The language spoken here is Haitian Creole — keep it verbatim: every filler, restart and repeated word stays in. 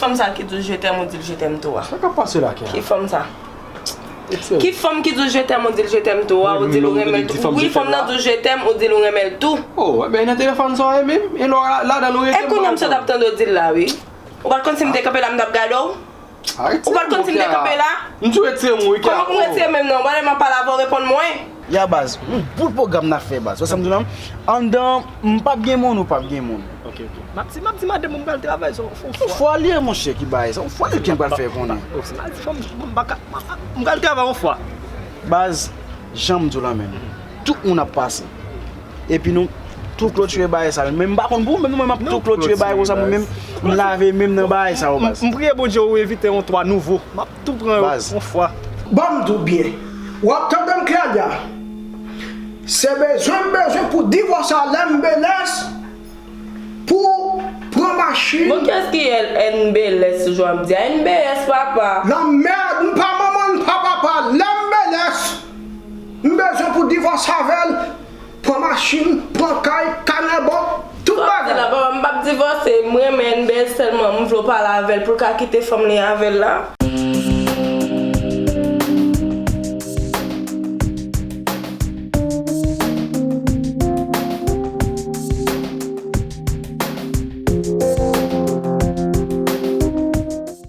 Fanm sa ki di w je t'aime, ou di l je t'aime tou a? Sa k ap pase la, Kè? Ki fanm sa? Ki fanm ki di w je t'aime, ou di l je t'aime tou a, ou di l ou renmen l tou? Wi, fanm nan di w je t'aime, ou di l ou renmen l tou. Oh, ebyen nan telefòn sa w ye menm? E lò ladan l ou rete. E kounye a m sot ap tande w di l la, wi. Ou pa t konn si m te kanpe la, m t ap gade w? Ou pa t konn si m te kanpe la? M tou retire m wi, Kè. Kòman pou m retire menm non? Ou pa lè m ap pale avè w, reponn mwen. Ya baz, yon bout pwogram n ap fè baz. Wè sa m di w la? Anndan, m p ap gen moun, ou p ap gen moun. Ok, ok. M ap di, m ap di madanm mwen m pral travay sa yon fwa. Yon fwa li ye monchè ki bay sa, yon fwa li ki pral fè konnen. Oh, se mal di fanm, m pa ka, m pral travay yon fwa. Baz, jan m di w la menm. Tout moun ap pase. Epi nou tou klotire bagay sa yo. Men m pa konn pou ou, men mwen m ap tou klotire bagay konsa mwen menm. M lave men m nan bagay sa yo baz. M priye Bondye ou envite yon twa nouvo. M ap tou pran yo yon fwa. Ban m di w byen. W ap tande m Claudia? Se bezwen m bezwen pou divòs a Lembelès pou pran machin. Bon, kiyès ki Lembelès jan w ap di a? N B S papa. Lanmèd, m pa manman, m pa papa. Lembelès. M bezwen pou divòs avè l. Pran machin, pran kay, kanè bòt, tout bagay. Sa w ap di la, papa, m p ap divòse, m renmen N B S sèlman, m vle w pale avè l pou l ka kite fanm li avè l la.